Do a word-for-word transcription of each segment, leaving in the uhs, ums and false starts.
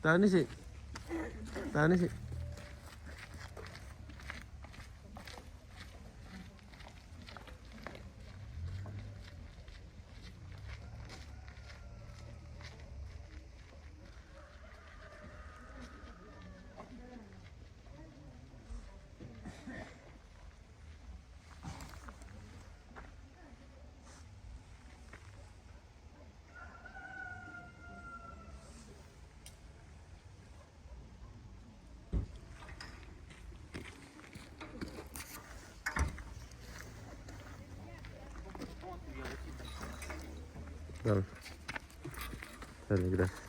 Tanisi. Tanisi. Dale. Dale, gracias.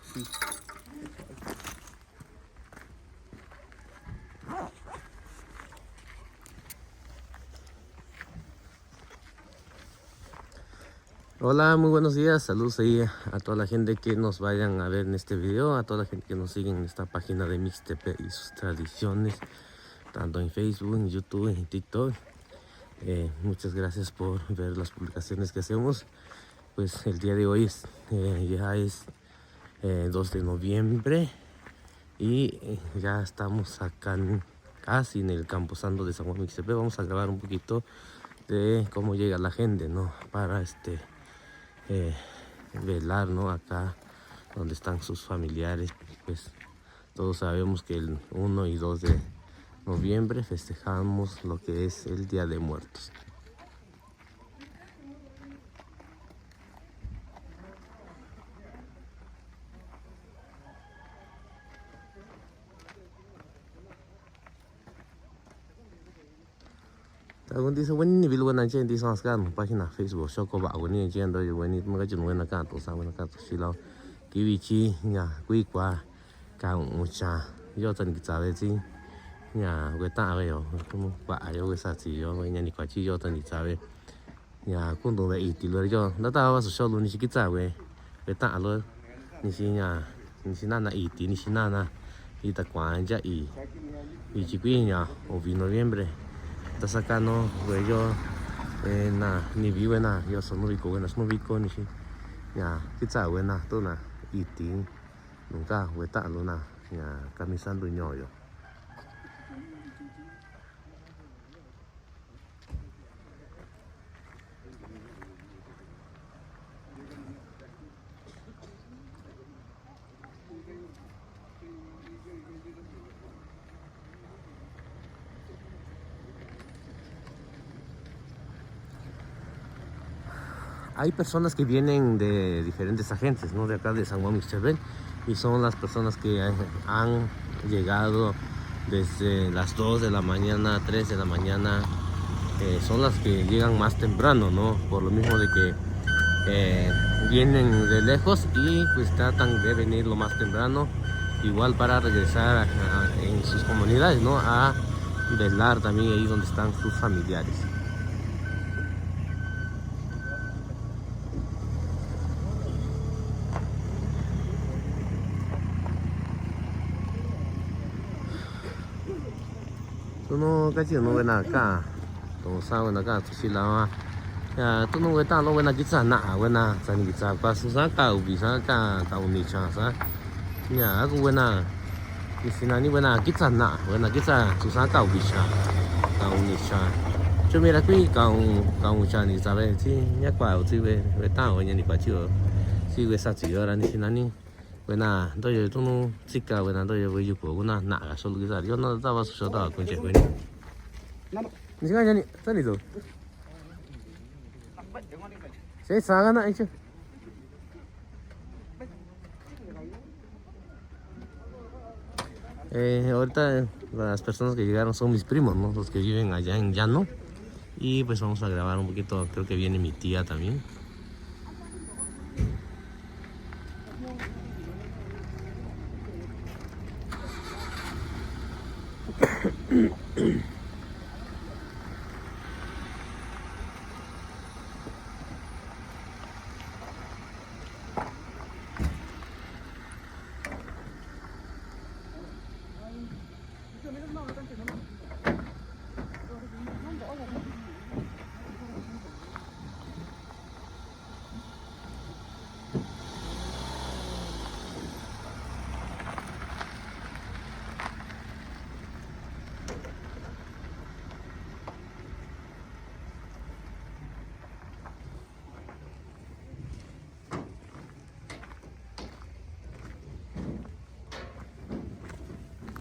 Hola, muy buenos días. Saludos ahí a toda la gente que nos vayan a ver en este video, a toda la gente que nos sigue en esta página de Mixtepe y sus tradiciones, tanto en Facebook, en YouTube, en TikTok. Eh, muchas gracias por ver las publicaciones que hacemos. Pues el día de hoy es, eh, ya es eh, dos de noviembre. Y, eh, ya estamos acá en, casi en el camposanto de San Juan Mixtepe. Vamos a grabar un poquito de cómo llega la gente, ¿no? Para, este, eh, velar, ¿no? Acá donde están sus familiares. Pues todos sabemos que el uno y dos de noviembre festejamos lo que es el Día de Muertos. Ta gunti sa weni vil wena chen ti sa skan página Facebook shoko ba weni chen do weni ma ka chun wena ka to sa wena ka to sila. Kiwi chi nya kui kwa ka u cha. Yo tan ki tsa ve chi. Nya we ta ve yo. Ku ba yo we sa chi yo we nya ni kwa chi yo tan ki tsa ve. Nya kundung ve iti lo yo. Nda ta wa so sho lu ni shi ki tsa we. Ve ta lo. Ni shi nya. Ni shi na na iti ni shi na na. Ita kwa ja i. I chi kui nya. O vi noviembre. Ta sa ka no we yo. E na ni vi we na yo so no vi ko we na so no vi ko ni shi. Nya ki tsa we na to na iti. Nunca we ta lo na. Nya ka mi san du nyo yo. Hay personas que vienen de diferentes agencias, ¿no? De acá de San Juan Mixtepec, y son las personas que han, han llegado desde las dos de la mañana, tres de la mañana, eh, son las que llegan más temprano, ¿no? Por lo mismo de que, eh, vienen de lejos y, pues, tratan de venir lo más temprano, igual para regresar a, a, en sus comunidades, ¿no? A velar también ahí donde están sus familiares. Tunu ka chi nu wena ka. Tunu sa wena ka tu si la ma. Ya, tunu we ta lo wena ki tsa na, wena tsa ni ki tsa kwa su sa ka u bi sa ka, ka u ni cha sa. Ya, aku wena. Ni si na ni wena ki tsa na, wena ki tsa su sa ka u bi cha. Ka u ni cha. Chu mi ra kui ka u, ka u cha ni tsa we chi, nya kwa u chi we, we ta we nya ni kwa chi o. Si we sa chi yo ra ni si na ni. Wena, do yo tunu, tsika wena, do yo we yuko, wena, na ka solo ki sa, yo na ta wa so ta kun che wena. Ni si ka nya ni, ta ni do. Se sa ga na icho. Eh, ahorita las personas que llegaron son mis primos, ¿no? Los que viven allá en Llano. Y pues vamos a grabar un poquito, creo que viene mi tía también.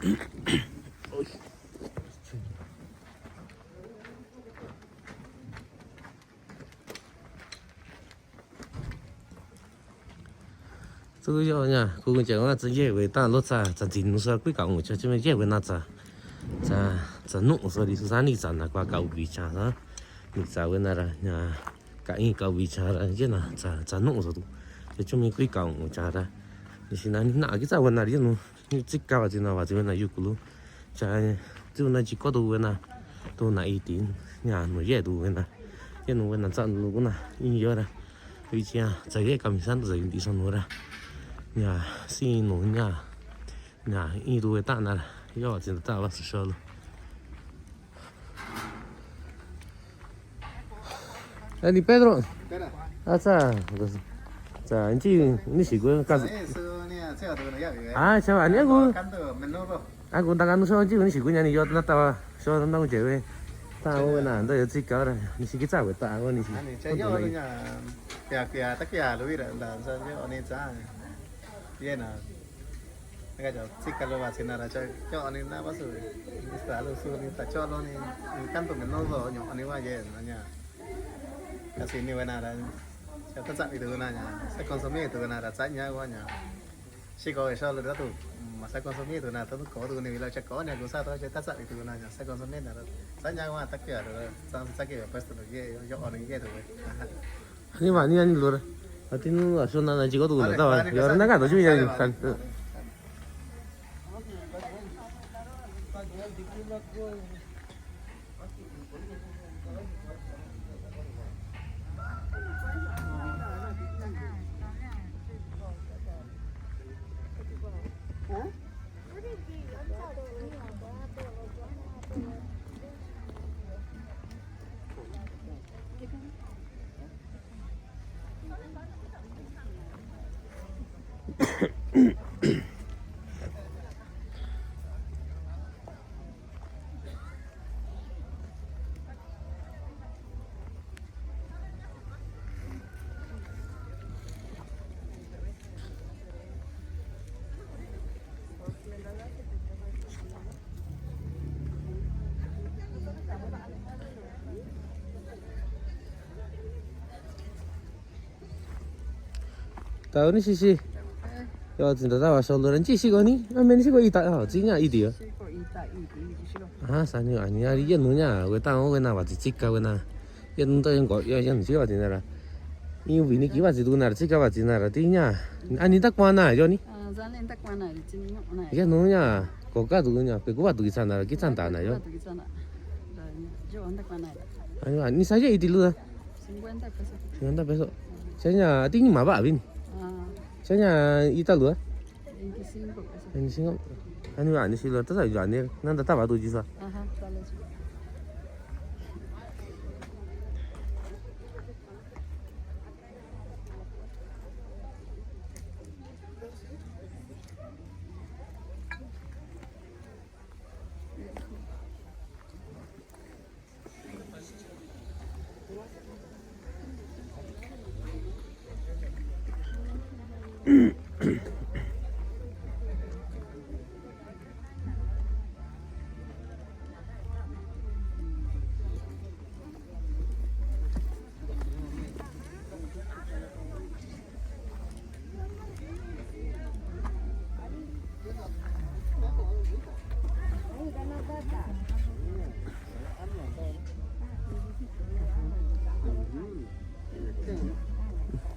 Txu yo nya, ku nche wa tsa ye we ta lo tsa, tsa tsin nu sa kui ka u cha chi me ye we na tsa. Tsa, tsa nu so di su sa ni tsa na kwa ka u bi cha sa. Ni tsa we na ra, nya, ka i ka u bi cha ra, ye na, tsa, tsa nu so tu. Cha chi me kui ka u cha ra. Ni si na ni na ki tsa we na ri nu. Ni tsi ka wa tsi na wa tsi we na yu ku lu. Cha, tsi na chi ko tu we na. Tu na i ti, nya, nu ye tu we na. Ye nu we na tsa nu ku na, i yo ra. Wi chia, tsa ye ka mi san tsa yin ti san nu ra. Nya, si nu nya. Nya, i tu we ta na ra. Yo, tsin ta wa su sho lu. Ani Pedro. Atsa. Tsa, nchi, ni si ku ka. Ah, cha, ani aku. Aku ta ka nu so nchi, ni si ku nya ni yo na ta wa. So na u che we. Ta we na, ndo yo tsi ka ra. Ni si ki tsa we ta, ni si. Ani, cha yo nya. Kya, kya, ta kya lu wi ra, da, sa yo, ani tsa. Ye na. Nga jo, tsi ka lo wa tsi na ra, cha, yo, ani na ba su. Ni sa lo su, ni ta cho lo ni. Ni kan tu me no lo, nyo, ani wa ye, na nya. Kasi ni we na ra. Cha ta tsa ni tu na nya. Sa consumir tu na ra, tsa nya wa nya. Siko e solo da tu, ma sa consumir tu na, tu ko tu ni vila cha ko ni, ko sa to che ta sa tu na, sa consumir na, sa nya wa ta kya, sa, sa kya, pues tu ye, yo, yo, ni ye tu. Ani wa ni ani lor. Ati nu a so na na chi ko tu na, ta wa, yo na ka to chu ya kan. Ta ni si si. Yo, tsin ta ta wa so lo ran chi si ko ni. A men si ko i ta, a, tsi nya i ti yo. Ah, sa ni, a ni, a ri ye nu nya, we ta, we na, wa tsi tsi ka, we na. Ye nu ta ye ko, ye, ye nu si wa tsi na ra. Ni wi ni ki wa tsi tu na ra, tsi ka wa tsi na ra, ti nya. A ni ta kwa na, yo ni. Ye nu nya, ko ka tu nya, pe ko wa tu ki sa na ra, ki sa ta na yo. A ni, a ni sa ye i ti lu da. Cincuenta pesos. Cincuenta pesos. Sa nya, a ti ni ma ba bin. Sa nya, i ta lu da. Veinticinco pesos. Veinticinco. A ni wa ni si lu, ta sa yo ni, na ta ta wa tu ji sa. Ajá, ta lu.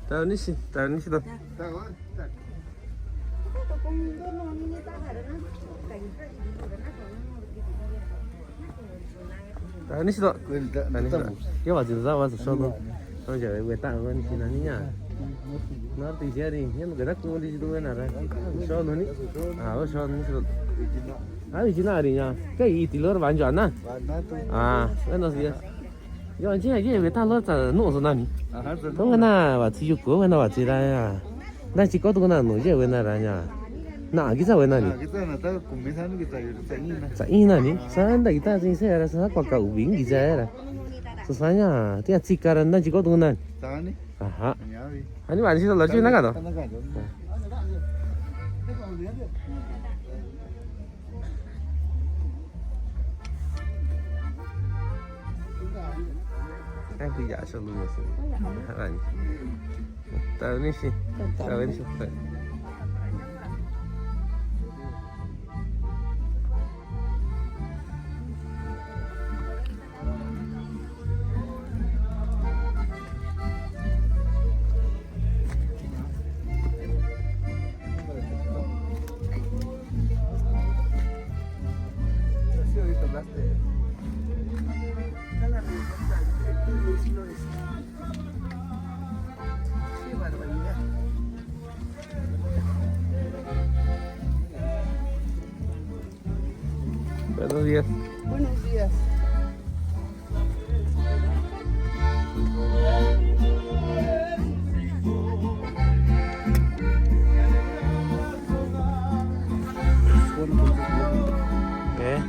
Tahu ni si, tahu ni si to. Tahu ni si to. Tahu ni si to. Ke wa tsi ta wa so to. Tau ja we ta wa ni si na ni ya. Na ti ja ni, ya no ke ta ko ni si to na ra. So no ni. Ah, so ni si to. Ah, ni si na ri ya. Ke i ti lo wan ja na. Ah, bueno, sí. Yo, nchi ye we ta lo tsa nu so na ni. Aha, tsa nu. To na wa tsi yu ko, na wa tsi ra ya. Na chi ko tu na nu ye we na ra ya. Na ki sa we na ni. Ah, ki sa na ta ku mi sa nu ki sa yu sa ni na. Sa i na ni. Sa nda ki ta tsi se ra sa kwa ka u bi ki sa ra. Sa sa ya, ti a tsi ka ra na chi ko tu na ni. Sa ni. Aha. Ya wi. Ani wa ni si to lo chi na ka to. Na ka to. Ay, ya, eso no sé. Ay, ya. Ay. Está bien, sí. Está bien, sí. Qué barbaridad. Buenos días. Buenos días. ¿Eh?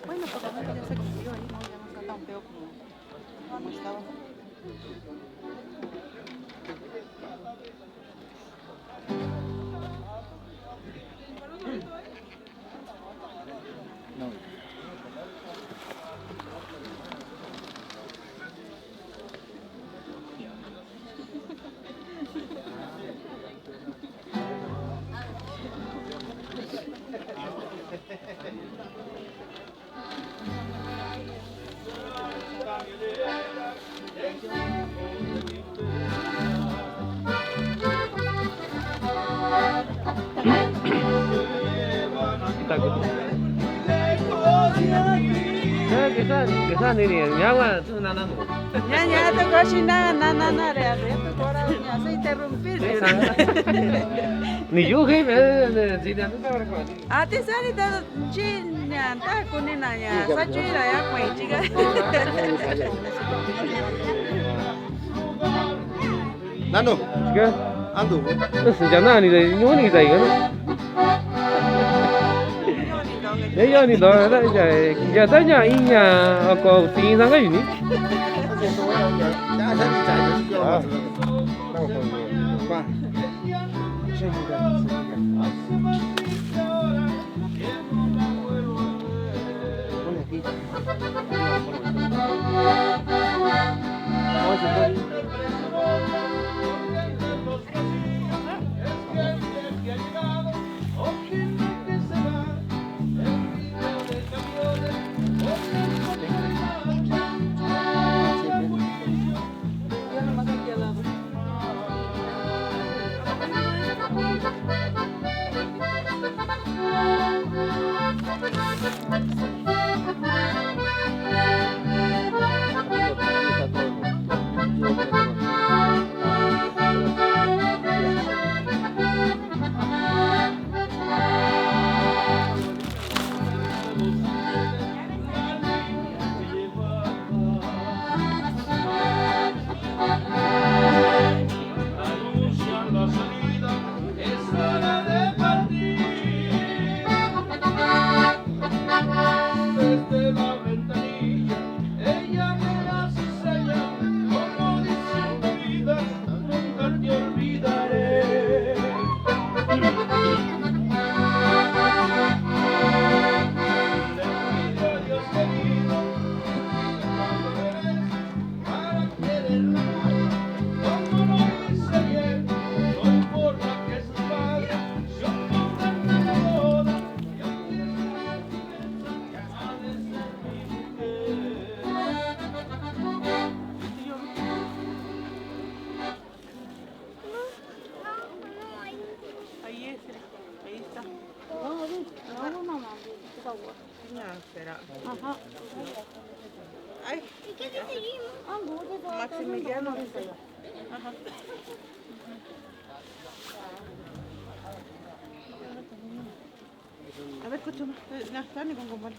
Bueno, por lo menos ya se consiguió ahí, ¿no? Ya no está tan feo como, como estaba. Ña, ña, te koxi na, na, na, na, re, re, te kora, ña, se interrumpir. Ni yu ke, me, me, si, na, na, na, na. A, te sari ta, chi, ña, ta, kuni na, ña, sa, chi, ra, ya, kue, chiga. Nanu? Sika? Andu. Sika na ni dai, nyu ni dai gana. Dai yo ni do, dai dai. Ya dai ya inya, ako tin sa ga ni. Ahí es, ahí está. No, no, no, no, por favor. No, espera. Ajá. Ay. Maximiliano dice. Ajá. A ver, escucha, ya está, ni con compadre.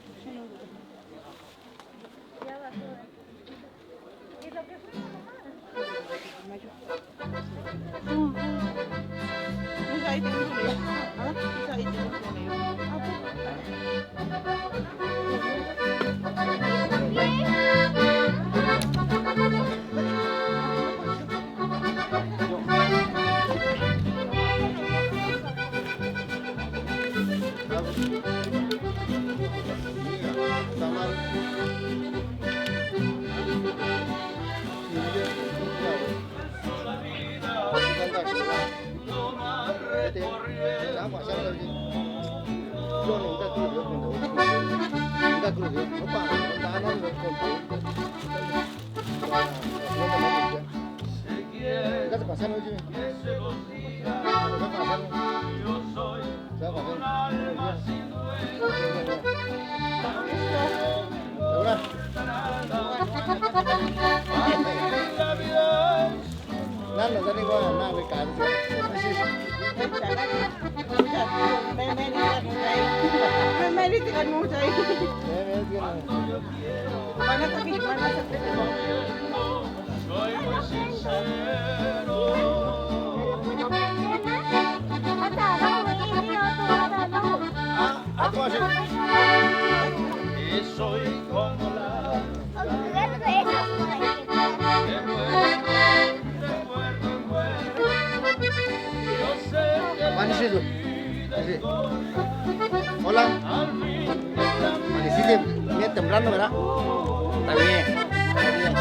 Hola. Amaneciste bien temprano, ¿verdad? Está bien, está bien.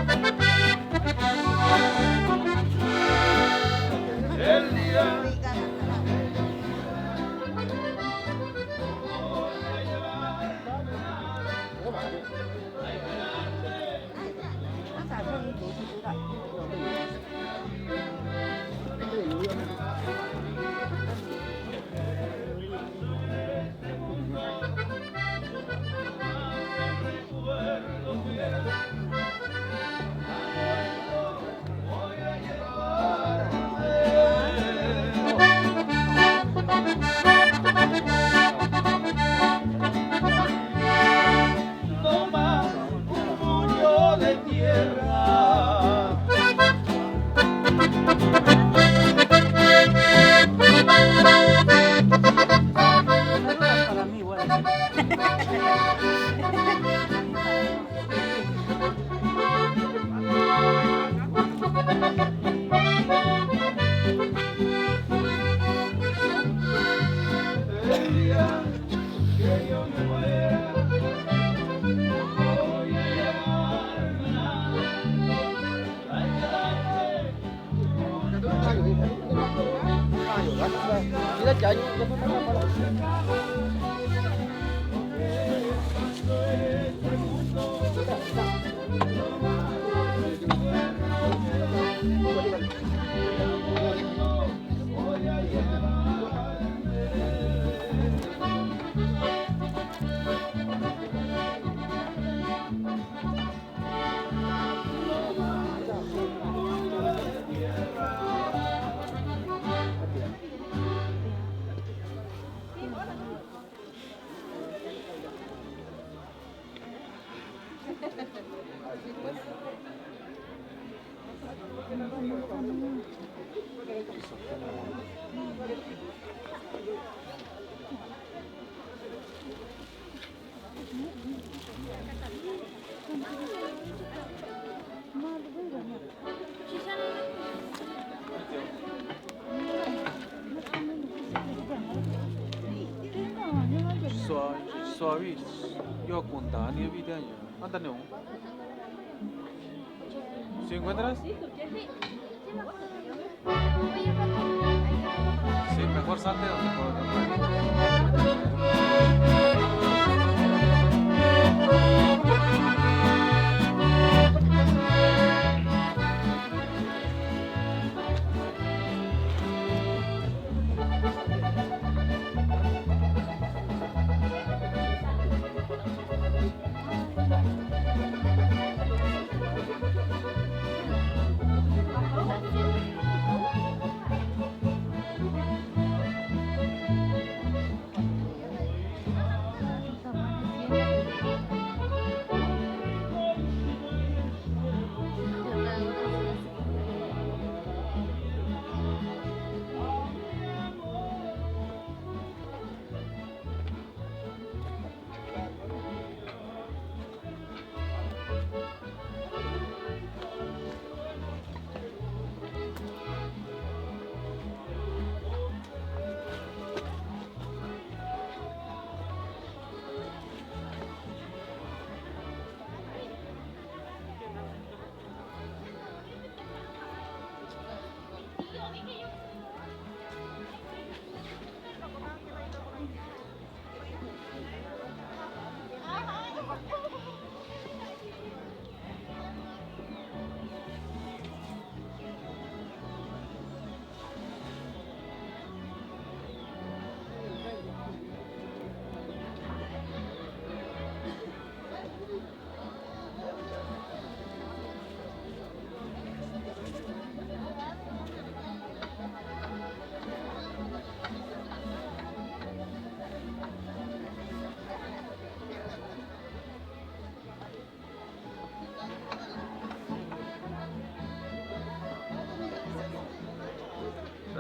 Suavi, suavi, yo contani vida ya. Anda no. ¿Sí encuentras? Sí, mejor salte donde puedo.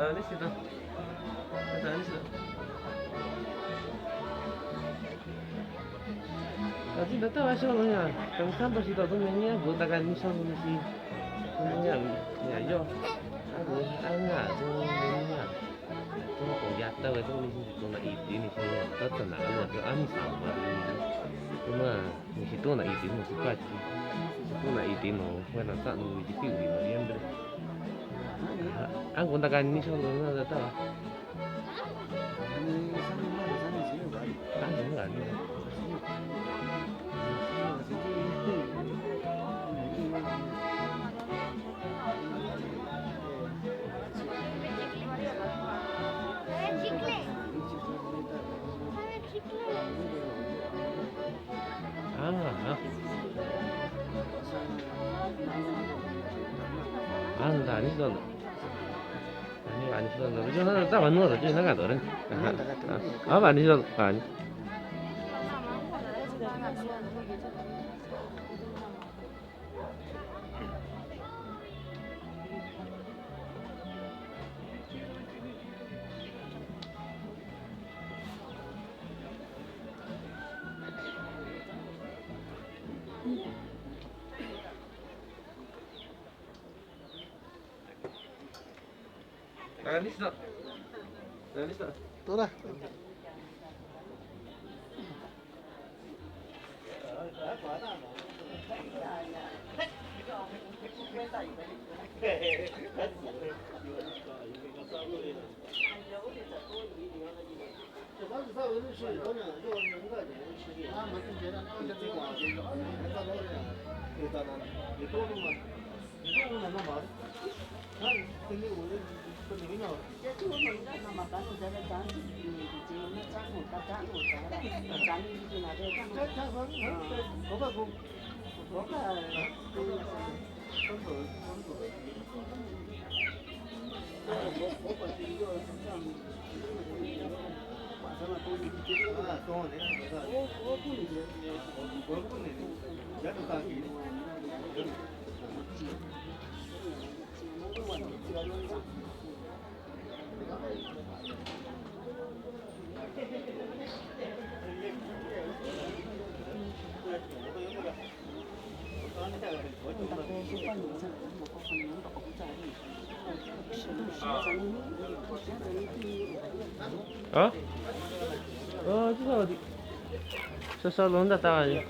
Anisita. Anisita. Anisita, ta va solo ya. Kami sampa sita tu menia, bu ta kan ni solo ni si. Menia, ya yo. Aku, anga, tu menia. Tuna ko yata we tu ni si tuna iti ni si tuna ko ami sama ni. Tuna ni si tuna iti ni si pati. Si tuna iti no we na sa no ni si piu ni no yendre. Ang ko na kan ni so no na ta. Ang ko na kan ni. Ah, ah. Ah, da, ni so. Ani, ani so, no, yo no, ta, no, yo no, no, no. Ah, ani so, ani. Nangani sita. Nangani sita. Tora. Hã? Ơ, chứ sao thì sao sao luôn đã ta vậy?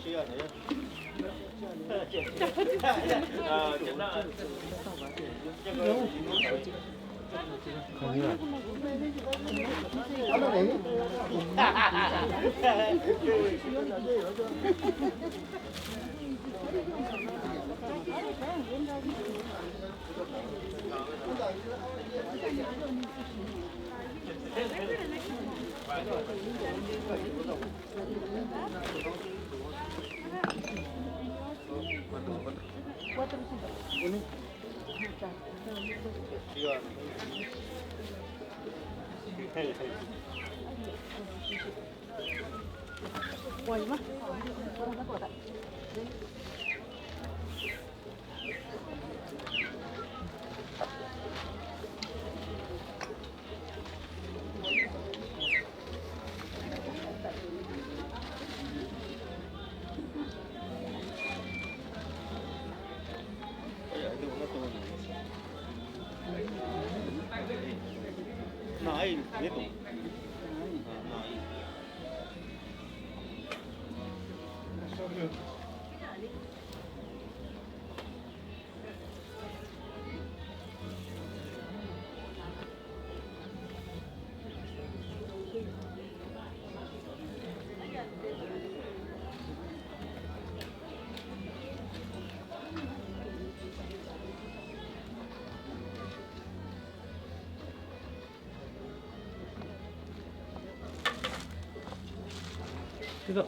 Situ.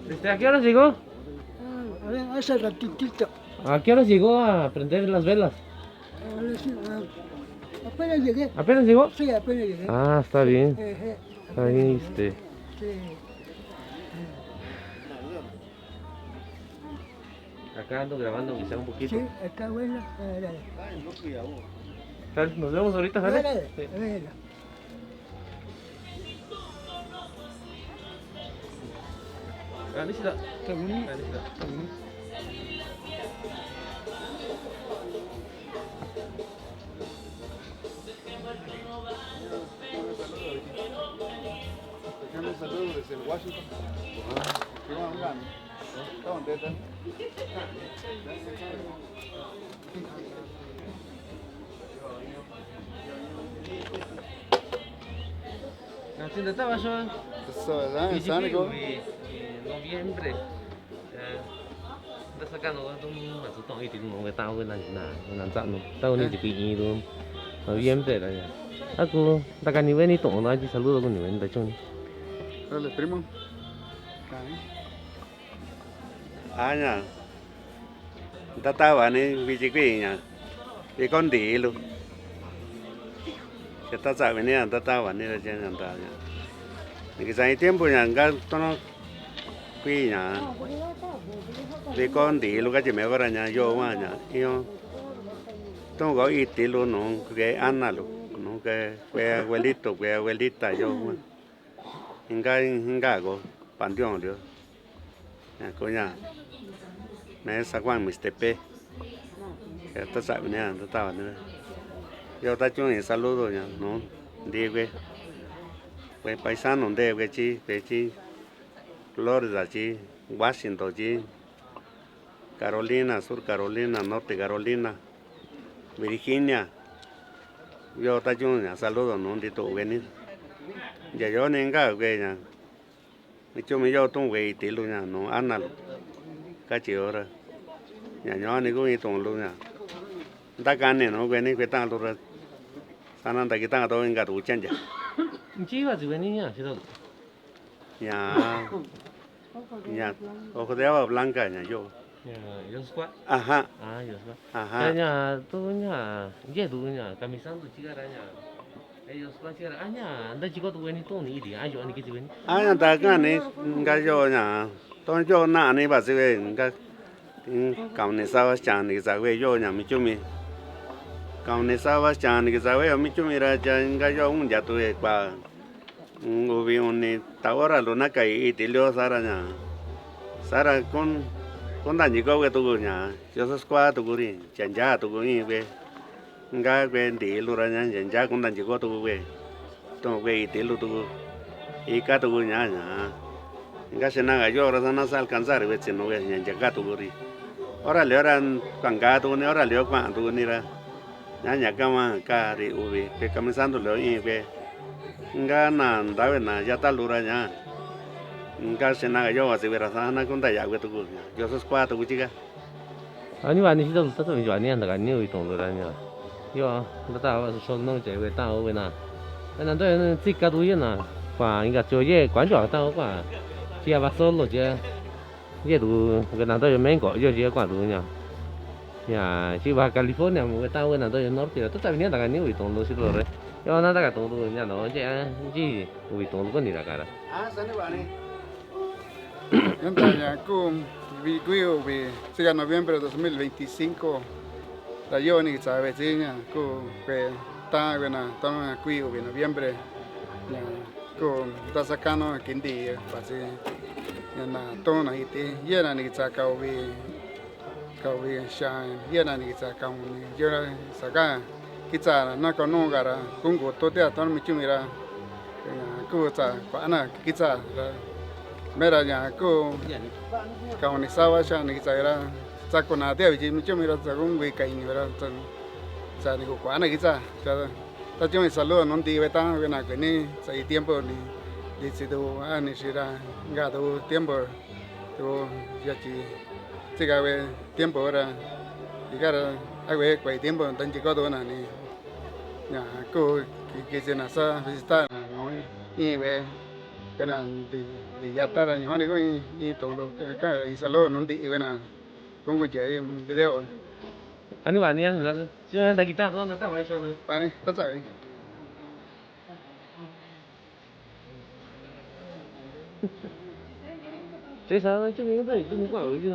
¿Desde a qué hora llegó? Ah, a ver, hace ratitito. ¿A qué hora llegó a prender las velas? Ah, sí, ah, apenas llegué. ¿Apenas llegó? Sí, apenas llegué. Ah, está bien. Eh, eh. Está bien, este. Sí. Acá ando grabando aunque sea un poquito. Sí, está bueno. Eh, dale. Sale, nos vemos ahorita, ¿sale? Dale, sí. Dale. Saludos desde Washington. Estamos bien. Noviembre, noviembre. Nda saka no tu ma tu tong iti no ta we na na na ta no ta ni ti pi i tu. Noviembre la ya. Aku ta ka ni we ni tong na ji saludo ku ni we nda chong. Dale, primo. Aña. Nda ta wa ni wi ji kwi ña. Wi kon di lu. Ke ta sa wi ni nda ta wa ni la chen nda ña. Ni ki sa i tiempo ña nga tono kwi ña. Wi kon di lu ka chi me wa ra ña yo wa ña. Io. Tong ko i ti lu no ke ana lu. No ke kue abuelito kue abuelita yo wa. Inka inka ko panteón lio. Ña ko ña. Me San Juan Mixtepec. Taxaꞌvi ni a ta taxaꞌvi ni. Yo ta chun saludo ña nu ndi kue, kue paisano nde kue chi kue chi Florida chi, Washington chi, Carolina, Sur Carolina, Norte Carolina, Virginia. Yo ta chun ña saludo nu ndi tuꞌu kue ni. Ncha yo ni nga kue ña mi chumi yo tuun kue iti lu ña nu ana lu kachi ora ña ño ni ku i tuun lu ña. Nta kani nu kue ni kue taꞌan lu ra sana nta ki taꞌan to inka tu chancha. Nchi va tsi kue ni ña si to. Ña ña ojo de agua blanca ña yo. Ña yo squad. Ajá. Ah yo squad. Ajá. Ña tu ña ye tu ña kamisan tu chika ra ña. Aña nta chiko tu kue ni toni iti ayo ni kiti kue ni. Aña nta kani nga yo ña. Ton yo nani ba si kue nga. Kauni sava chani kisa kue yo ña mi chumi. Kauni sava chani kisa kue yo mi chumi ra cha nga yo un ya tu kue kua. Uvi uni ta ora lu na kai iti lio sara ña. Sara kun kun nta nchiko kue tuku ña. Yo so squad tuku ri. Chancha tuku i kue. Nga kue nti lu ra ña ncha ncha kun nta nchiko tuku kue. Tun kue iti lu tuku. Ika tuku ña ña. Nga xina ka yo ra sana sa alcanzar kue tsinu kue ña ncha ka tuku ri. Ora lio ra kua nga tuku ni ora lio kua tuku ni ra. Ña ña kama ka ri uvi kue kamisan tu lio i kue. Nga na nta kue na yata lu ra ña. Nga xina ka yo va si kue ra sana kun nta ya kue tuku ña. Yo so squad tuku chika. Ani vani si ta lu ta ta vani anda kani uvi tong lu ra ni a. Yo ta ta va so no che ve ta uve na. Ve na ndo tsi ka tu ye na. Kua inka cho ye kua njo ta kua. Chi a va solo che. Ye tu ve na ndo yo mengo yo che kua tu ña. Ya chi va California mo ve ta ve na ndo yo norte ta ta vani anda kani uvi tong lu si lu re. Yo na ta ka tong lu ña no che a chi uvi tong lu ko ni ra ka ra. Yonta ña ku vi kui uvi tsika noviembre dos mil veinticinco. Ta yo ni kitsa ve tsi ña ku kue ta kue na tona kui uvi noviembre. Ña ku ta sakano kindi pa tsi ña na tona iti ye na ni kitsa ka uvi. Ka uvi xa ye na ni kitsa ka uni yo ra saka kitsa na ka nu ka ra kungu to te a ton mi chumi ra. Ku tsa kua na kitsa ra mera ña ku ka uni sava xa ni kitsa ra tsa ku na te a vi chi mi chumi ra tsa kungu i ka ini ra tsa ni ku kua na kitsa. Ta chumi saludo nu ndi ve ta ve na kue ni tsa i tiempo ni di tsi tu a ni si ra nga tu tiempo. Tu ya chi tsika ve tiempo ra ika ra a ve kue tiempo nta nchiko tu na ni ña ku ki ki si na sa visitar na no i ve kena ndi ndi yata ra ña ni ku i tong lu ka i saludo nu ndi ve na. Kungu che video. Ani vani a na si na ta kita to na ta va i so na. Vani ta tsa ve. Thế sao chứ mình có thể cũng có ở chứ.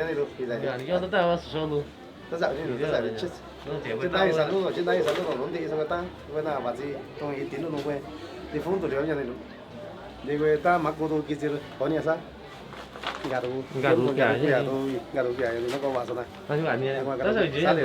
ña ni lu, pi zai. Ña ni yau ta ta wa su shau lu. Ta zai ni lu, ta zai ni chis. Ci dai sa lu, ci dai sa lu, lu di sa ta. Wa na wa ci tong i ti lu lu we. Di phone tu lu ña ni lu. Di we ta ma ko tu ki ci lu, ko ni sa. Nga ru. Nga ru kya, nga ru kya, nga ru kya, nga ko wa sa na. Ta ni wa ni. Ta sa ji. Sa le.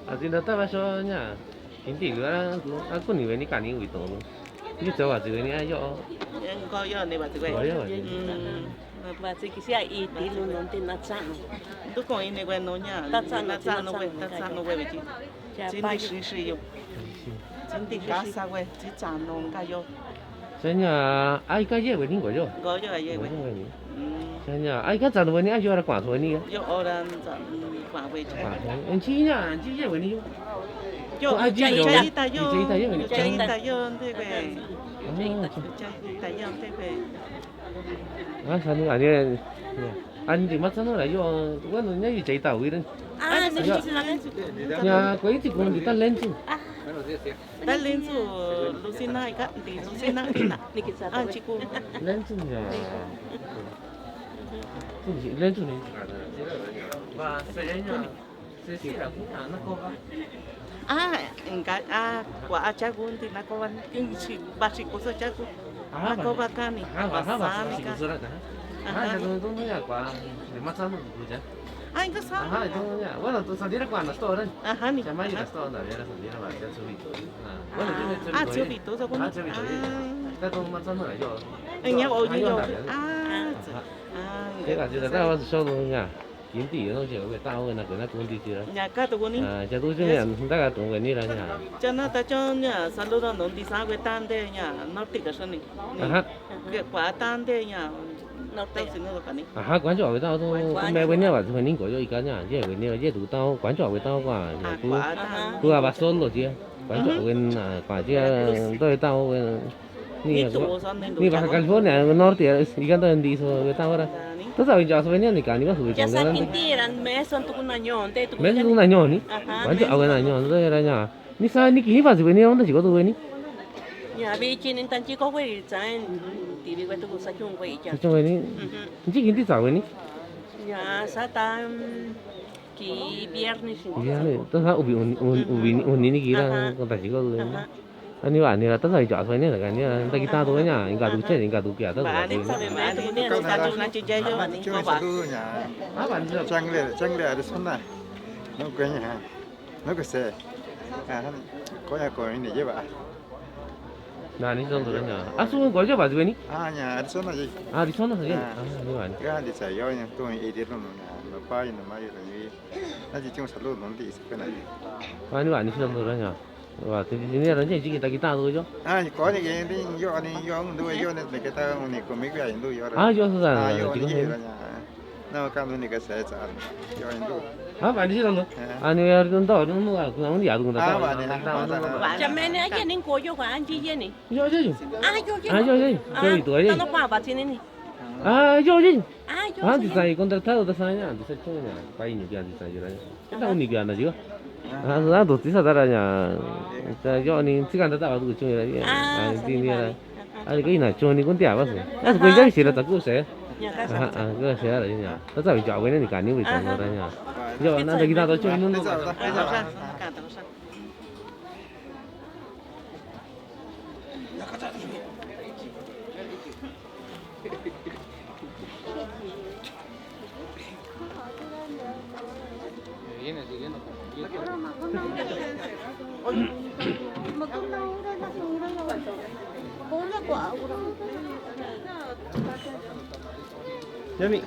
Asinta ta vaso ña. Kinti lu a ku ni veni kani ui to lu. Ni to vasi veni a yo. Ko yo ni vasi veni. Ko yo vasi. Vasi kisi a iti lu no te na tsano. Ndu ko ini veni ña. Ta tsano, ta tsano veni, ta tsano veni. Tsinti xixi yo. Tsinti kasa veni, tsi tsano ka yo. Seña, ai ka ye veni ko yo. Ko yo ye veni. Seña, ai ka tsano veni a yo ra kwa so veni. Yo ora tsano kwa veni. Kwa so. En chi ña, chi ye veni yo. Yo, ai chi yo. Chaita yo. Chaita yo veni. Chaita yo nte veni. Chaita yo nte veni. A sanu ani. Ani ma tsano ra yo. Bueno, ña yi chaita wi ren. Ah, sí, sí, sí. Ya, ko iti ko ndi ta lensu. Ta lensu, Lucina, ika, ndi Lucina, ina. Anchi ku. Lensu ya. Lensu ni. A, inka, a, kua chaku nti nakoba, inka baxi kuso chaku. Nakoba kani, baxani ka. Aha. Bueno, tu sandira kua na store. Aha ni. A, tio bito sa kuni. A, tio bito. Nya o yo. A, tio. A, tio. Kin ti yo no se ve ta o na kena kun ti ti ra. Nya ka to kuni. A, cha tu chu nya nda ka to kuni ra nya. Cha na ta cho nya saludo no nti sa ve ta nte nya norte ka sani. Aha. Ke pa ta nte nya norte sini lo kani. Aha, kuan cho ve ta to me ve nya ba tu ni ko yo ika nya ye ve nya ye tu ta kuan cho ve ta kua nya ku ku ba solo tia. Kuan cho ve na kua tia to ve ta ve. Ni ba California norte ika nto nti so ve ta ora. To sa ve nja so ve ni ka ni ba so ve. Mes on tu kuna nyo nte tu. Mes tu kuna nyo ni. Kuan cho ve na nyo nto ra nya. Ni sa ni ki ba so ve ni on ta chiko tu ve ni. Nya ve chi ni tan chiko ve sa ti ve tu sa chung ve cha. Sa chung ve ni. Chi ki nti sa ve ni. Nya sa ta ki viernes. Viernes. To sa ubi un un ubi ni un ni ki ra ko ta chiko tu ve ni. Ani ba ni ra ta sa ijo so ni ra ka ni ra ta kita tu nya inka tu che inka tu kia ta sa. Changle changle ari sona. No ko nya. No ko se. Ko ya ko ni ye ba. Na ni son do nya. A su ko ye ba ni. A nya ari sona ye. Ari sona ye. A ni ba ni. Ga di sa yo nya to ni e de no na. No pa ni ma yo ni. Na ji chung sa lo no di sa na. Ani ba ni son do nya. Wa, ti ni ra nje ji ki ta ki ta do yo. A, ko ni ke ni yo ni yo ndu yo ni ke ta ni ko mi ke ndu yo. A, yo sa. A, yo ni ra nya. Na ka ni ke sa sa. Yo ndu. A, ba ni si ndu. A ni ya ndu ndu ndu ka na ni ya ndu ndu. A, ba ni na. Cha me ni a ye ni ko yo ka an ji ye ni. Yo yo yo. A, yo ye. A, yo ye. Yo i to ye. Ta no pa ba ti ni ni. A, yo ye. A, yo. A, ti sa i contratado ta sa nya, ti sa cho nya. Pa i ni ya ti sa yo ra. Esta única na yo. Ah, dos tisa tara nya. Esta yo ni tika ta ta tu chu nya. Ah, ti ni ra. Ani ko ina chu ni kun tia ba se. Ah, ko ya si ra ta ku se. Ah, ah, ko se ra nya. Ta ta yo ni ka ni wi ta ra nya. Yo na ta kita ta chu ni. Yami.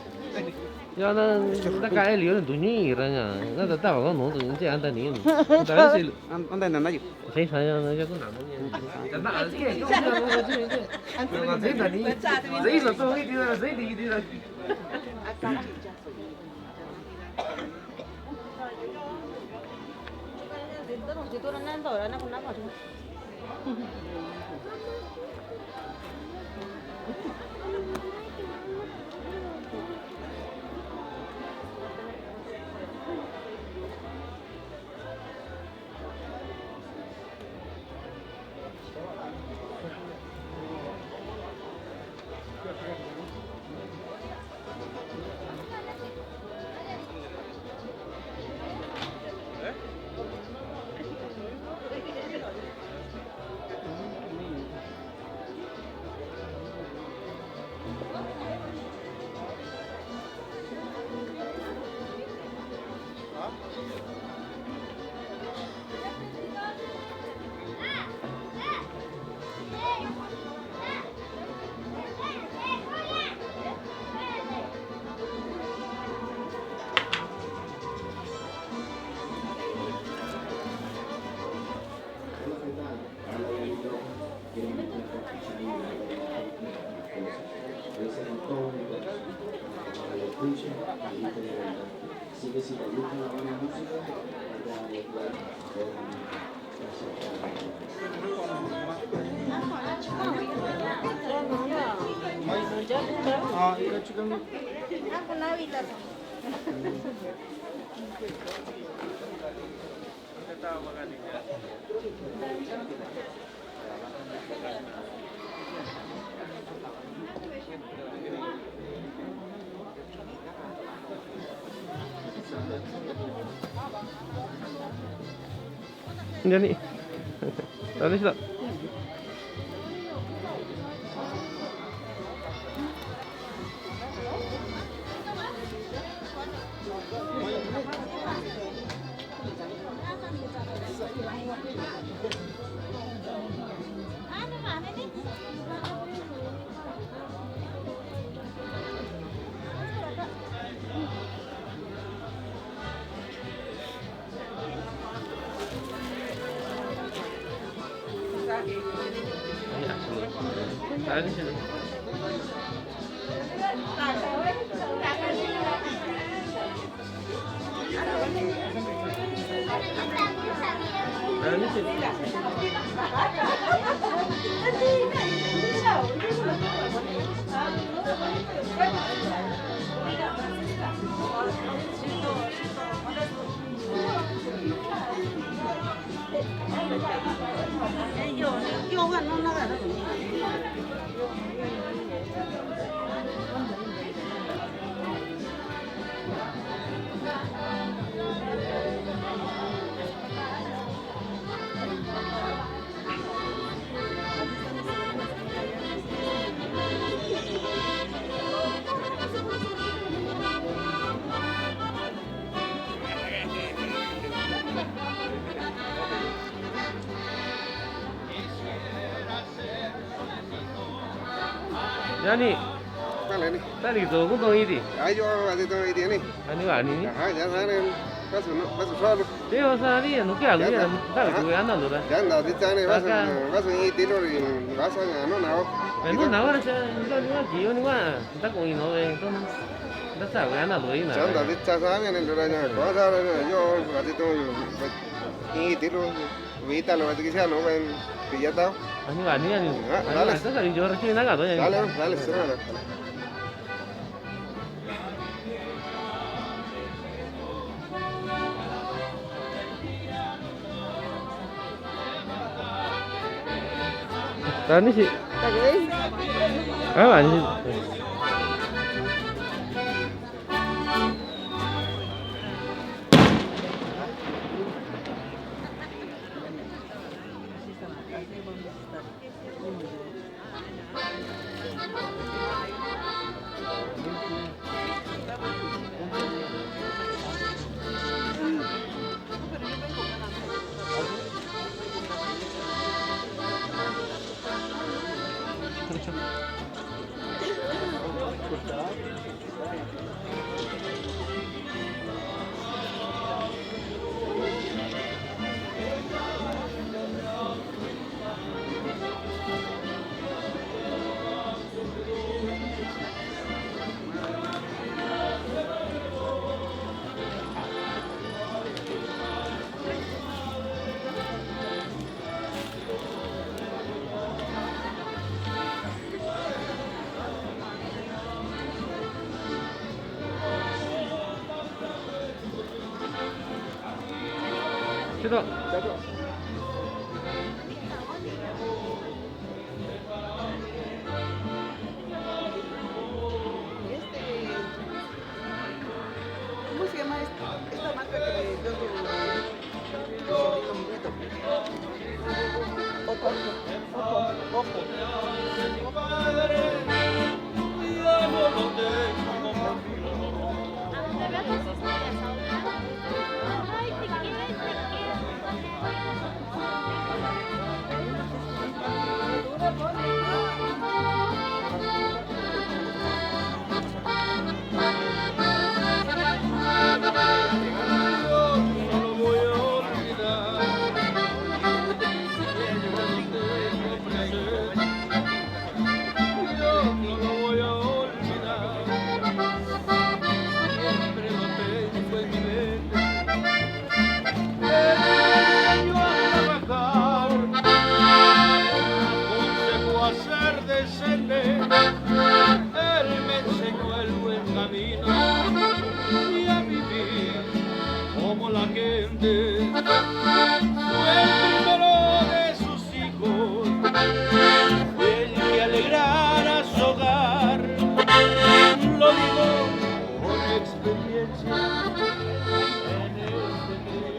Ya na ta ka e lio na tu ni ra nya. Na ta ta ba no tu ni che an ta ni. Ta si. An ta na na yu. Sei sa ya na ya ku na no ni. Ta na ke. Sei ta ni. Sei so to ni ti na sei ti ti na. Yani. Dale, sila. Yani. Dale, ni. Dale, to, ku to iti. Ay, yo, ati to iti, ni. Ani wa ni ni. Aha, ya sa ni. Pasu, no, pasu solo. Te o sa ni, no ke alu ya. Dale, ku ya na lo da. Ya na di ta ni, pasu, pasu ni ti lo ri, pasu ya no na o. Ano na wa sa, ni lo ni wa ki yo ni wa. Ta ko ni no e, to. Ta sa wa na lo i na. Ya na di ta sa ni lo da ya. Ko sa ni yo, ati to yo. Ni ti lo. Vitalo, así que sea, no, ven, pillata. Ani, ani, ani. Ah, ani, dale. Ani, ani, yo recién acá, doña. Dale, dale, sí, dale. Ani, sí. Ah, ani, sí. Este, ¿cómo se llama esta, esta marca que me dio tu, tu sobrino Benito? Ojo, ojo, ojo. Él me enseñó el buen camino y a vivir como la gente. Fue el primero de sus hijos, el que alegrara su hogar. Lo digo por experiencia en este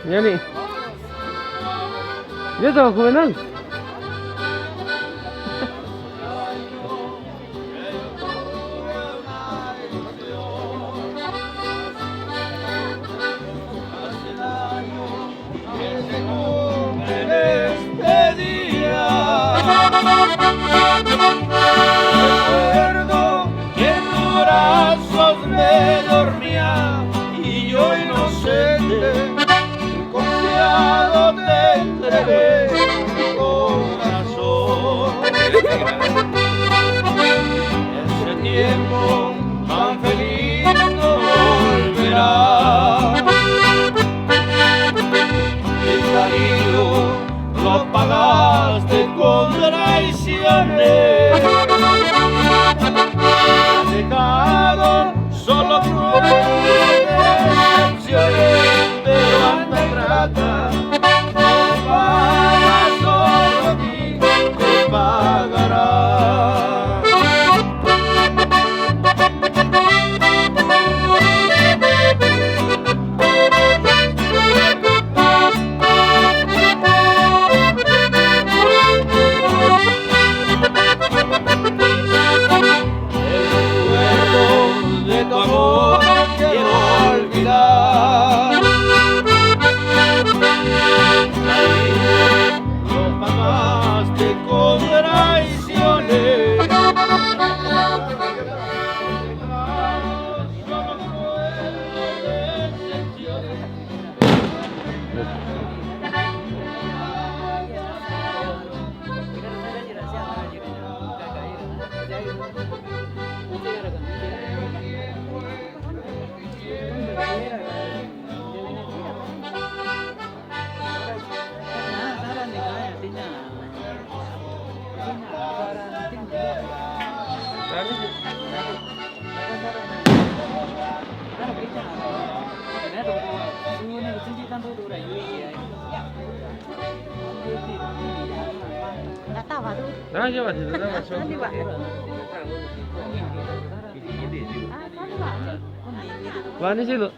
Ñani. Yeto kuenan. Recuerdo que en tus brazos me dormía y yo inocente, confiado te entregué mi corazón. Ese tiempo tan feliz no volverá. El cariño lo pagaste con traiciones. Has dejado solo crueles decepciones, pero anda ingrata, no pagas, solo a ti te pagará. El recuerdo de tu amor quiero olvidar. Lo pagaste con traiciones. Vani silo.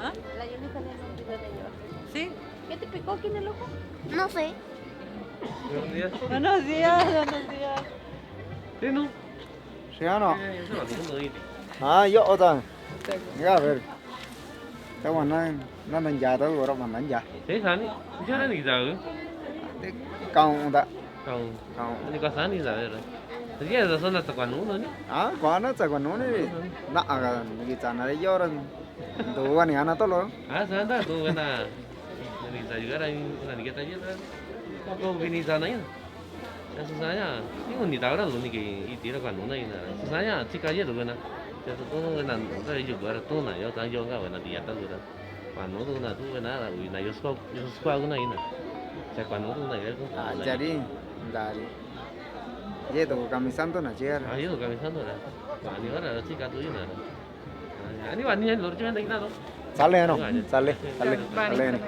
¿Ah? ¿Sí? ¿Qué te picó aquí en el ojo? No sé. Buenos días, buenos días. Sí, ¿no? Sí, ¿no? Ah, yo otra. Ya, a ver. Te wan na, na, na, ya, te wan na, ya. Sí, sani. Ya, ni, ya. Te, kaun, ta. Kaun. Kaun. Ni ka sani, ya, a ver. Ye, sa, sa, na, sa, kuan, no, ni. Ah, kuan, na, sa, kuan, no, ni. Na, aga, ni, sa, na, yo, ran. Duwa ni ana tolo. Ah, sa, na, duwa na. Ni, sa, juga, ran, ni, kita, ya, ran. Ko, ni, sa, na, ya. Ya, susah ya. Ini pun di tahu dah lu ni ke, iti dah kuan, no, na, ina. Susah ya, cik aja tuh, na. Ya, tuh, tuh, na, tuh, juga, tuh, na, ya, tang, juga, na, dia, tuh, na. Pano tu na tu na, na, ui, na, yo sukua, yo sukua aku na, ina. Cak pano tu na, ya, aku. Ah, jadi, dari. Ye tu Kamisan tu na, cer. Ah, ye tu Kamisan tu na. Ani ora, cik atu, ina. Ah, ani wani, ani lor, cuma, na, tu. Sale, no? Sale, sale, sale, sale.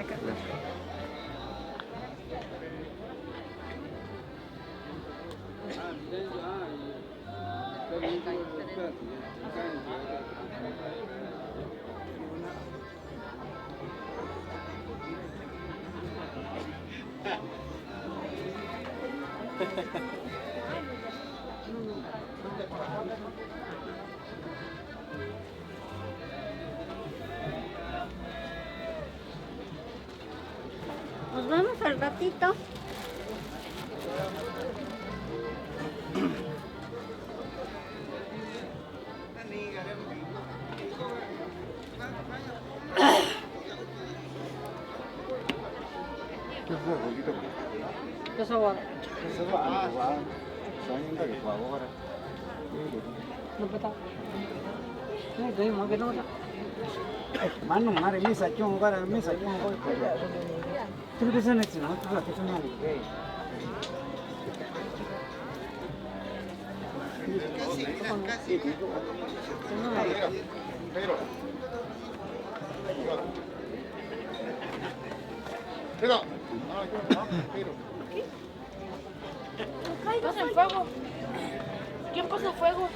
Nos vemos al ratito. Manu mare misa chon kara misa chon ko. ¿Quién puso fuego? ¿Quién puso fuego?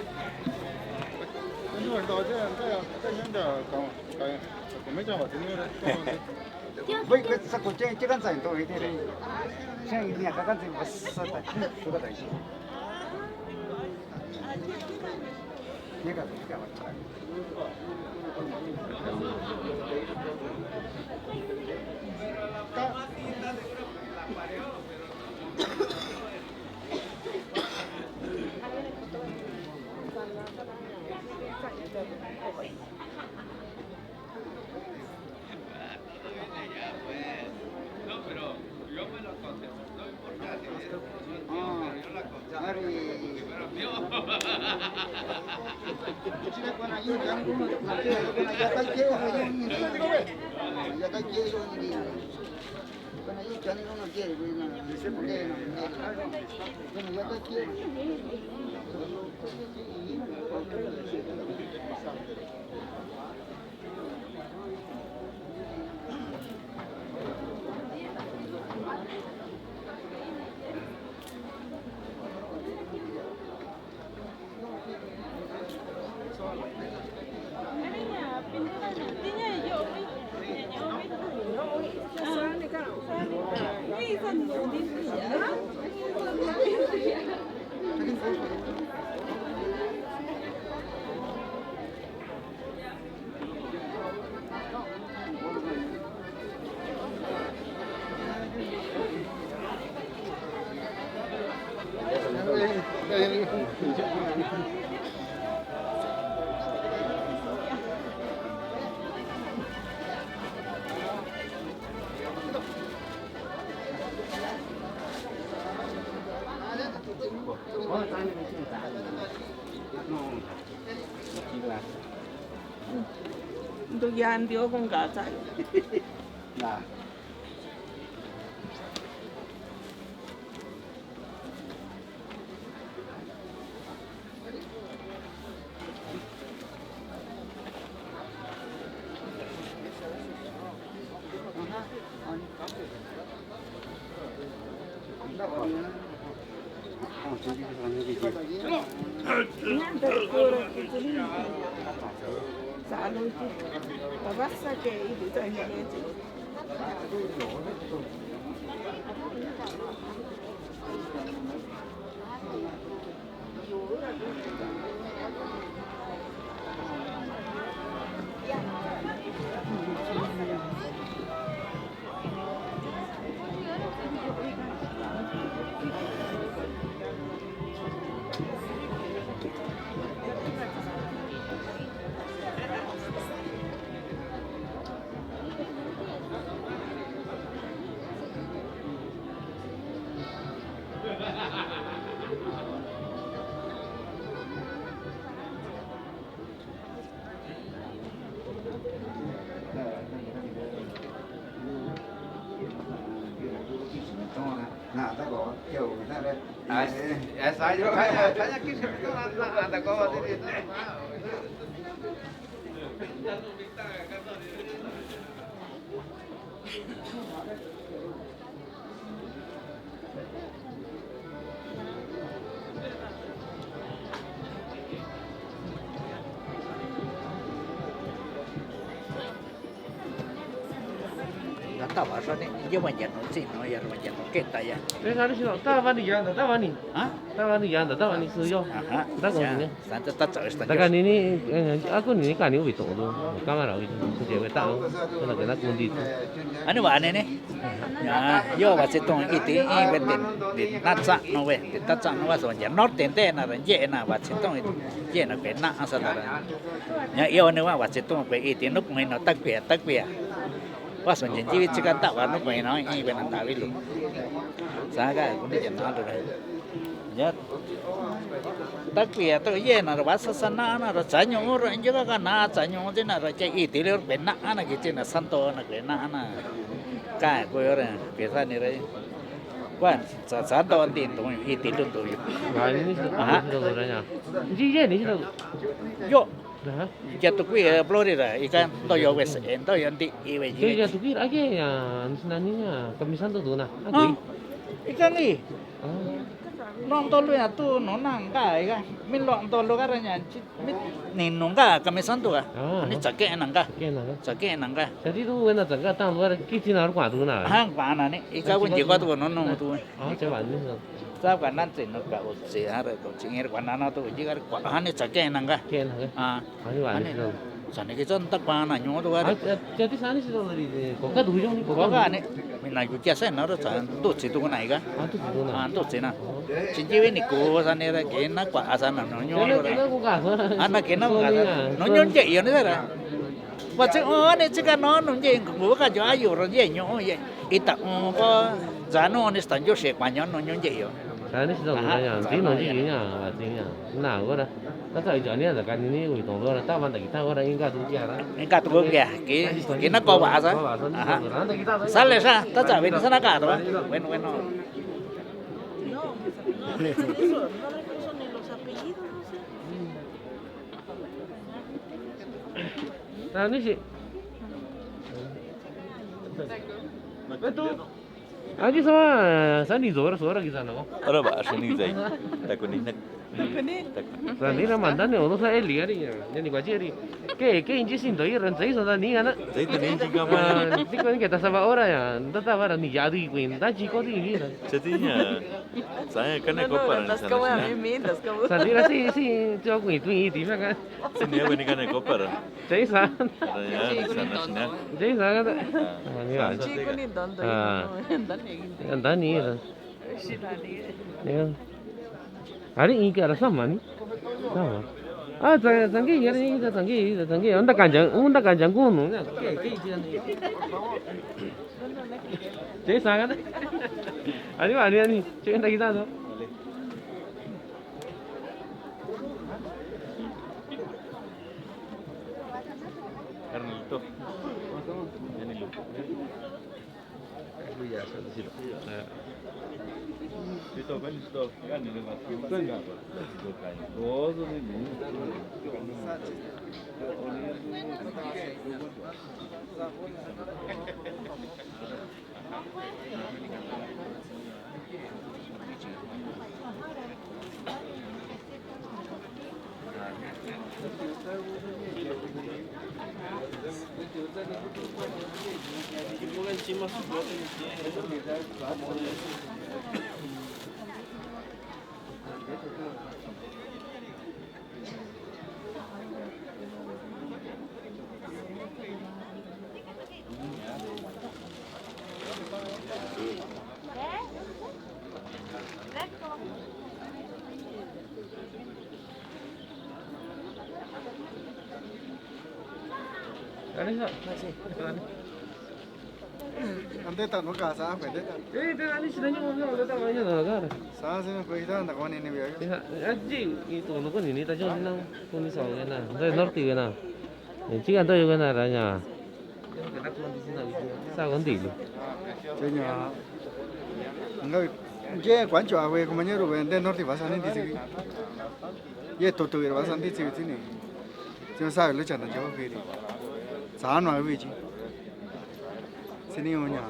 Ndu yan dio con gasa. Tava xani, ya va ya no tsi no, ya va ya no keta ya. Te xani si no, tava ni ya, tava ni. Ha? Tava ni ya, tava ni su yo. Aha. Tava ni. Santa ta tsa esta. Taka ni ni, eh, aku ni ni kani ubi to do. Kamara ubi to. Su je we ta. Kana kana kundi. Ani va ni ni. Ya, yo va se to iti, i ve te. Te na tsa no ve, te ta tsa no va so ya. Norte te na ran je na va se to. Je na ve na asa ta. Ya, yo ni va va se to ve iti no me no ta ve, ta ve. Wa so njen jivi chika tava no kuena i vena tavi lu. Sa ka kuni jen na ro. Ya. Ta kuia to ye na ro va sa sa na na ro tsa ñuxu ro njuka ka na tsa ñuxu ti na ro che i ti lu pe na na ki ti na santo na pe na na. Ka ko yo re pe sa ni re. Wa sa santo ti to i ti lu to yo. Wa ni ni. Aha. Ni lo re ya. Ji ye ni lo. Yo. Aha. Ya tu kui, eh, Florida, ika ntoyo wes, eh, ntoyo nti i we ji. Ya tu kui ra ke ya, nani ya, Kamisanto tu na. Ah, ika ngi. Ah. Nong tolu ya tu no nang ka ika. Min lo tolu ka ra ya, chi, min ni nong ka Kamisanto ka. Ah. Ani chake nang ka. Chake nang ka. Chake nang ka. Jadi tu wena chake tang tu ka ra ki chi na ru kwa tu na. Ha, kwa na ni. Ika wun ji kwa tu no no tu. Ah, che wa ni. Sa kwa nan tsi no ka o tsi ha re ko tsi ngir kwa nan to ji ka kwa han ni sa ke nan ka. Ke nan ka. Ah. Ani wa ni. Ani. Sa ni ke chon ta kwa na nyo to ka re. Ah, ja, ja, ti sa ni si to ri ko ka du jong ni ko ka. Ko ka ni. Mi na ju kya sa na ro sa to tsi to na i ka. Ah, to tsi to na. Ah, to tsi na. Oh. Chin ji we ni ko sa ni re ke na kwa sa na no nyo. Ke na ko ka sa. Ah, na ke na ko ka sa. No nyo je yo ni sa ra. Wa tsi o ni tsi ka no no je ko ka jo a yo ro je nyo ye. Ita o ko za no ni sta jo se kwa nyo no nyo je yo. Sa ni si dong na ya, ti no ji ya, wa ti ya. Na ko ra. Ta sa jo ni ya ka ni ni wi dong ko ra, ta wan ta ki ta ko ra, inga tu ya ra. Inga tu ko ya, ki, ki na ko wa sa. Aha. Sa le sa, ta sa wen sa na ka to. Wen, wen no. Sa ni si. Betul. Aji sama, sa ni zora, zora ki sa na ko. Ora ba, sa ni zai. Tako ni nak. Sa ni na manda ni, oro sa eli ari ya. Ni kwa jeri. Ke, ke inji sin do ira, sa ni sa ni ana. Sa ni inji ka ma. Ah, ti ko ni ke ta sa ba ora ya. Ta ta ba ra ni ya di ko in, ta ji ko di ni na. Sa ni ya. Sa ya ka ne ko para. Sa ni ra si, si, jo ko itu iti ma ka. Sa ni ya ko ni ka ne ko para. Jai sa. Jai sa. Jai sa. Ani wa. Jai ko ni don don. Ah. Don ni. Don ni. Ari inka ara sama ni. Sama. Ah, sa, sangke yar ni, sangke, sangke. Unda kanjang, unda kanjang ko no. Jai sa. Ani wa, ani, ani. Jai sa. Carnalito. Carnalito. Ante ta no ka sa, ante ta. Eh, te ani si na nyo, nyo, ta ma nyo na ka. Sa si na ko ita na ko ni ni bia. Ya, aji, i to no ko ni ni ta jo ni na, ko ni sa na. Ante norte na. Eh, chica, ante yo na ra ya. Sa ko ndi lo. Che nya. Nga, che kwan cho a we ko ma nyo ro we, ante norte va sa ni di si. Ye to to va sa ni di si ni. Che sa lo cha na jo ke ri. Sa no a we chi. Sini o nya.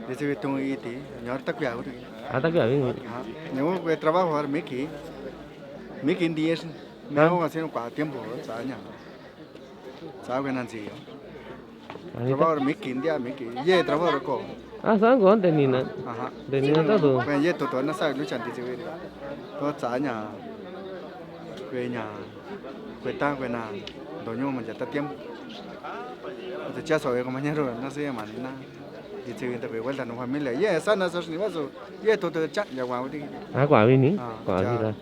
Dese ve tong i te, nya ta kuya u te. A ta kuya u. Ha, nya o kue trabajo ar meki. Meki dies. Nya o haciendo kua tiempo, sa nya. Sa kue nan si yo. Trabajo miki ndia miki. Ye trabajo ko. A sa ko nte nina. Aha. Nte nina ta tu. Kue ye to to na sa lucha nti chiwi. To tsa nya. Kue nya. Kue ta kue na. Doño ma ya ta tiempo. Te cha so ko mañana na se ma nina. Nti chiwi ta kue vuelta no familia. Ye sa na sa ni va so. Ye to to cha ya wa wi. A kwa wi ni. Kwa wi la.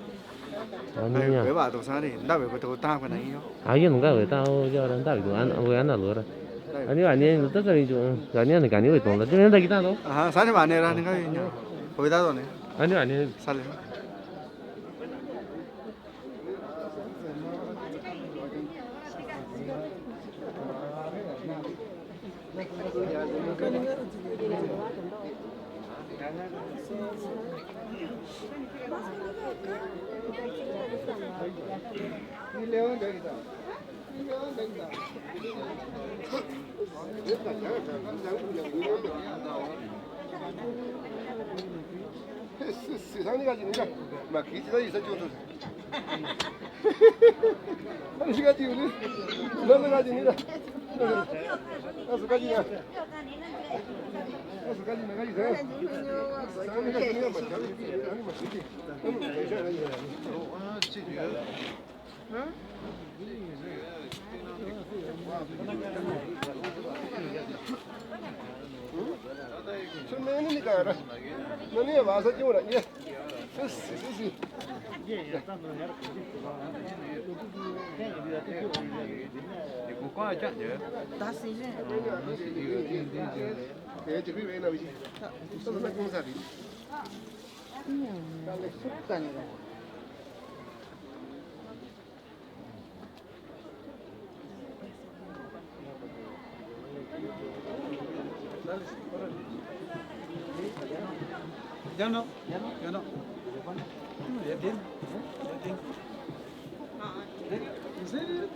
Ani ya. Kue va to sa ni. Nda kue to ta kue na yo. A, yo nunca ve ta, o, yo, ra, nda, vi, an, o, ana, lo, ra. Ani, ani, ta, ta, yo, ani, ani, ani, ve, to, la, yo, nda, kita, lo. Aha, sani, mane, ra, ni, ka, nya. Cuidado, ne. Ani, ani. Sale. Ya no, ya no. Ya tiene, ya tiene. ¿En serio?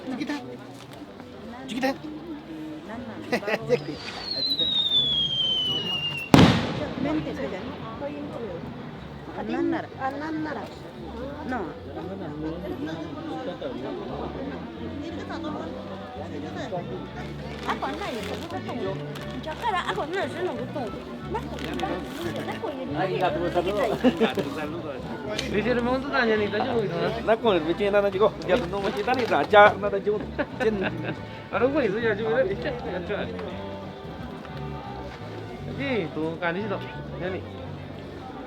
Chiquita. Chiquita. Vente, soy yo. Ananara. Ananara. No.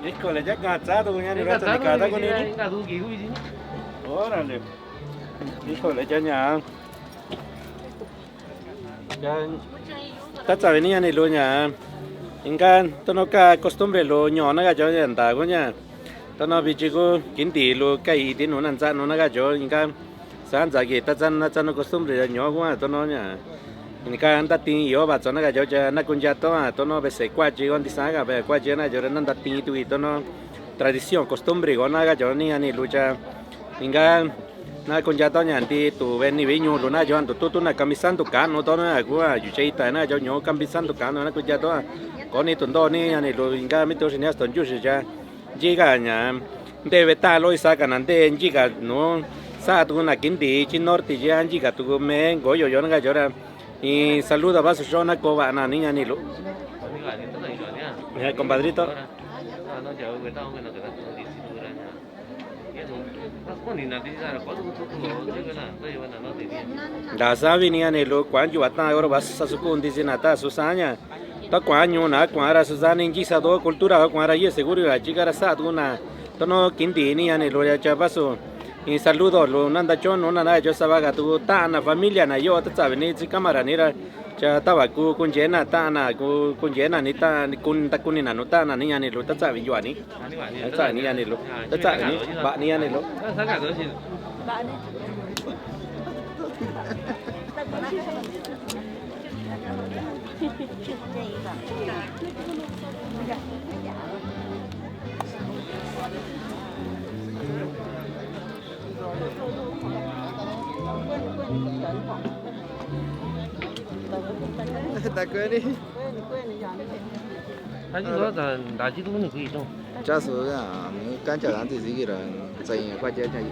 Híjole, ya cansado, ya ni rato ni cada con él. Órale. Híjole, ya, ya. Tátsavi ni ñani lu ña. Inka tono ka costumbre lu ñoona ka cho ña nda ku ña. Tono vichi ku kindi lu ka iti nu na ntsa nu na ka cho inka. Sa ntsa ki tatsa na tsa nu costumbre ya ño ku tono ña. Inka nda tin yo ba tso na ka cho cha na kuncha to tono bese kuachi ko ntisa ka be kuachi na cho na nda tin tu i tono tradición costumbre ko na ka cho ni ñani lu cha. Inka na kuncha to ña nti tu ve ni vi ñu lu na yo ntu tu tu na kamisa ntu kanu to na ku a yu che ita na yo ñu kamisa ntu kanu na kuncha to. Ko ni tu ndo ni ñani lu inka mi tu si ni asto nyu si cha. Nyi ka ña nte ve ta lo isa ka na nte nyi ka nu sa tu na kindi chi norte ya nyi ka tu me ngo yo yo na ka yo ra. I saludo ba su sho na ko va na ni ñani lu. Compadrito. Nda savi ni ñani lu kuan yu atan oro ba sa su kundi si na ta su saña. Ta kuan ñu na kuan ra su sani nyi sa do cultura kuan ra ye seguro ra chika ra sa tu na. Tono kindi ni ñani lu ya cha ba su. I saludo lu na nda cho nu na na cho sa ba ka tu ta na familia na yo ta savi ni si cámara ni ra. Cha ta ba ku kunchena ta na ku kunchena ni ta kun ta kuni na nu ta na ni ñani lu ta savi yu ani. Tsa ni ñani lu. Tsa ni. Ba ni ñani lu. Cha su ya, mu kan cha dan ti si ki ran, sa yin kwa cha cha yi.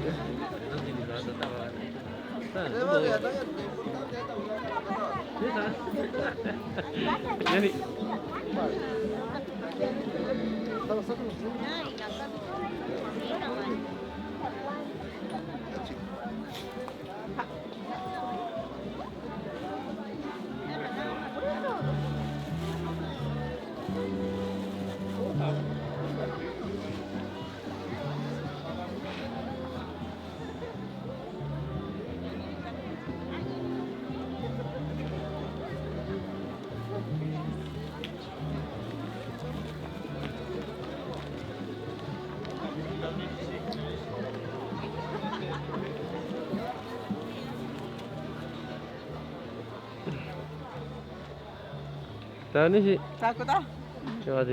Ta ni si. Sa ku ta. Sa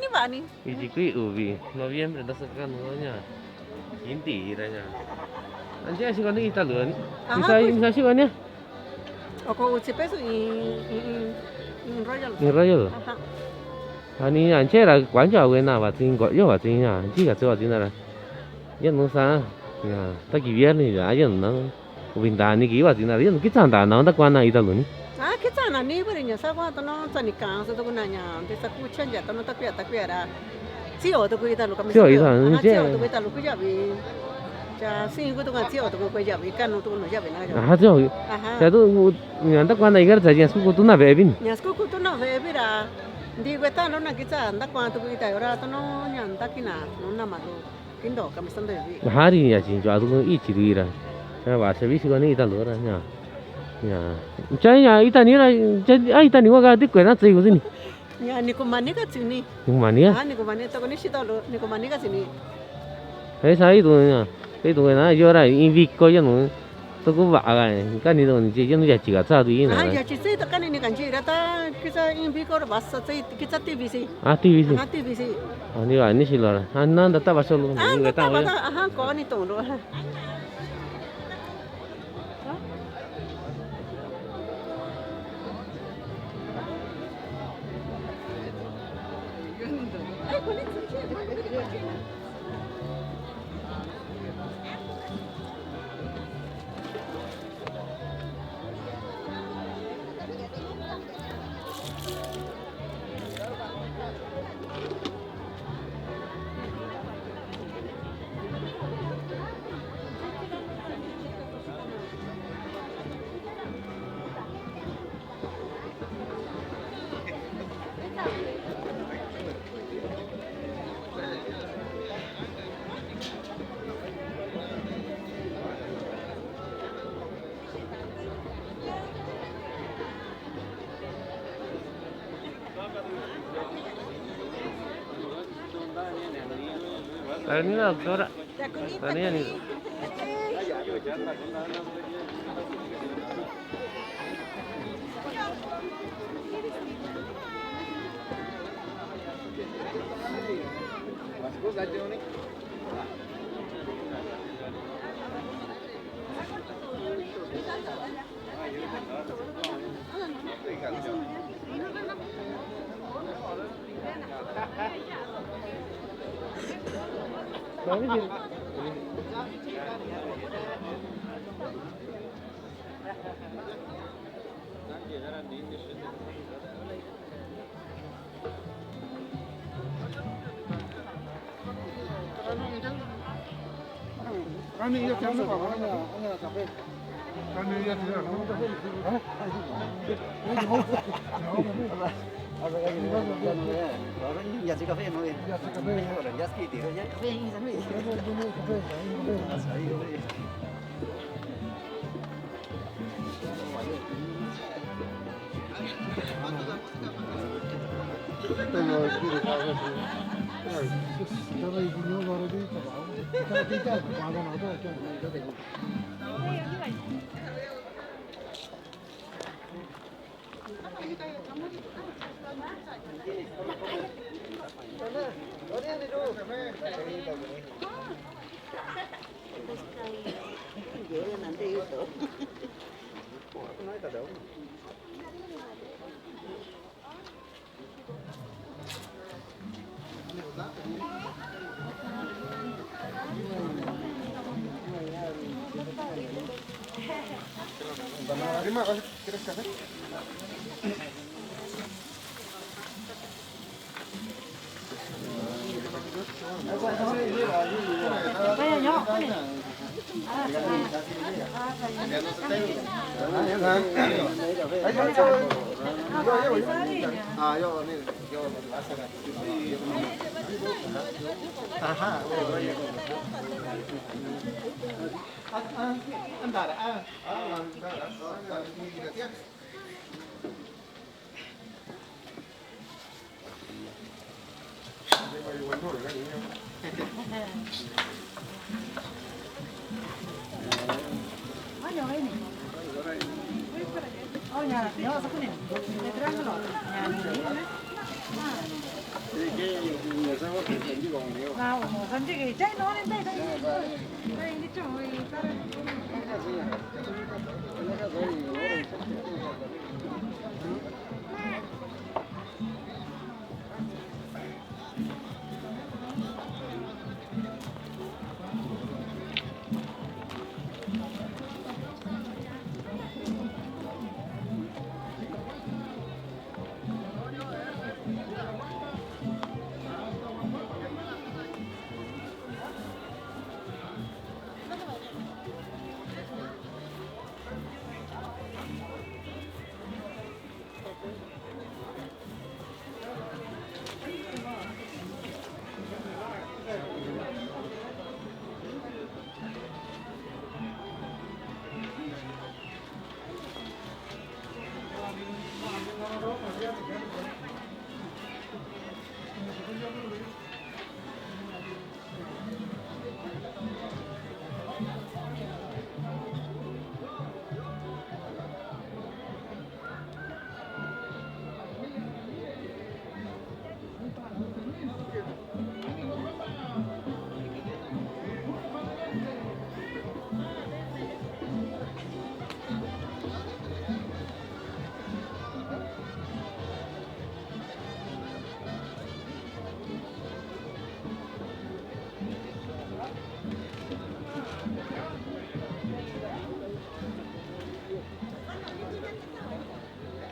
ni ba ni. Iji kui uvi, noviembre, nda sa kanu ña. Inti ira ña. Anche asi koni ita lu ni. Aha, misa, kui. Misa si koni. Oko uchi peso in, in, in, in royal. In royal. Aha. Ani anche ra kuan cha wena ba tsin ko yo ba tsin ña. Chi ka tso ba tsin ra. Ya no sa. Ya, ta ki viernes ya, ya no. Ubi nda ni ki wa tina ri, ki tsa nda na, nda kuan na ita lu ni. A, ki tsa na ni, bari ña sa kuan tono tsa ni kan, sa toku na ña, nte sa ku chan ya tono ta kuya, ta kuya ra. Tsi o toku ita lu kami. Tsi o ita, a, tsi o toku ita lu ku yavi. Cha, si ku toku tsi o toku ku yavi, kanu toku no yavi na. A, tsi o. Aha. Sa tu, ña nda kuan na ikar tsa, ña skuku tu na vevi ni. Ña skuku tu na vevi ra. Ndi kueta no na ki tsa, nda kuan toku ita ora tono ña nda kina, no na malu. Kindo, kami sando yo. Hari ya chin chua tu i chi tu ira. Ya ba se bi si ko ni ita lu ra ya. Ya. Cha ya ita ni ra, cha a ita ni wa ka ti kuena tsei ko ni. Ya ni ko mani ka tsini. Ni ko mani ya? Ah, ni ko mani to ko ni si to lu, ni ko mani ka tsini. Hei sa i tu ya. Hei tu na yo ra i vi ko ya no. Toku va'a ka, kani toku ni chi, yanu yachi ka tsa tu ina. Ah, yachi tsi ta kani ni kanchi ra ta, kisa in bi ko ra basa tsi, kisa T V C. Ah, T V C. Ah, T V C. Ah, ni va, ni si lo ra. Ah, nanda ta basa lo, ah, ni ta basa, aha, ko ni to lo. Arani la doctora. Arani la.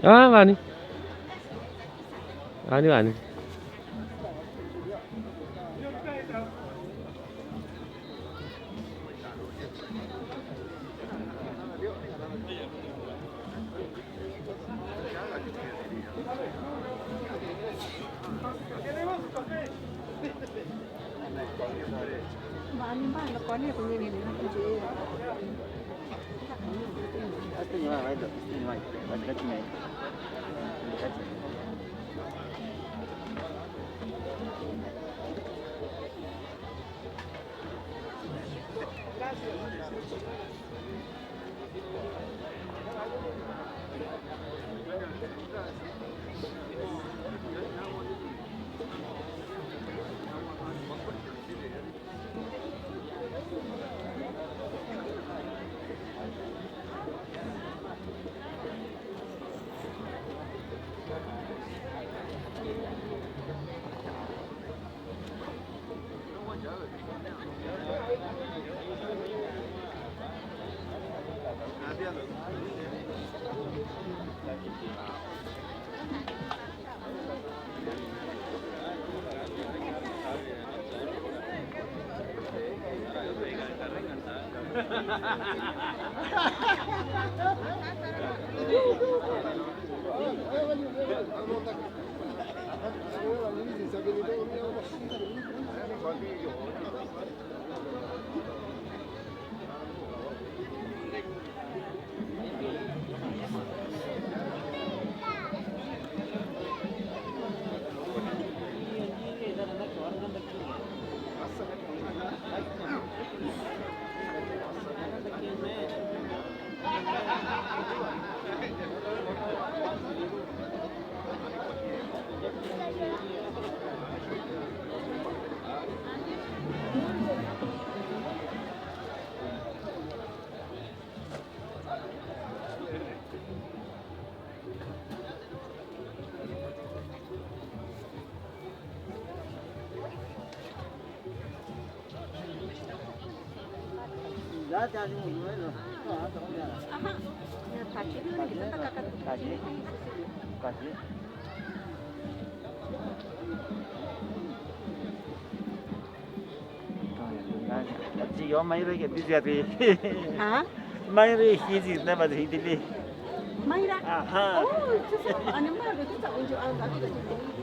A, vani. Vani, vani. Chi yo mai roi ke bi zia ti. Ha? Mai roi ki zi na ba zi ti li. Mai ra? Aha. Oh, tu sa ani mai roi tu sa unju ang ka bi ka tu.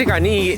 Chikani.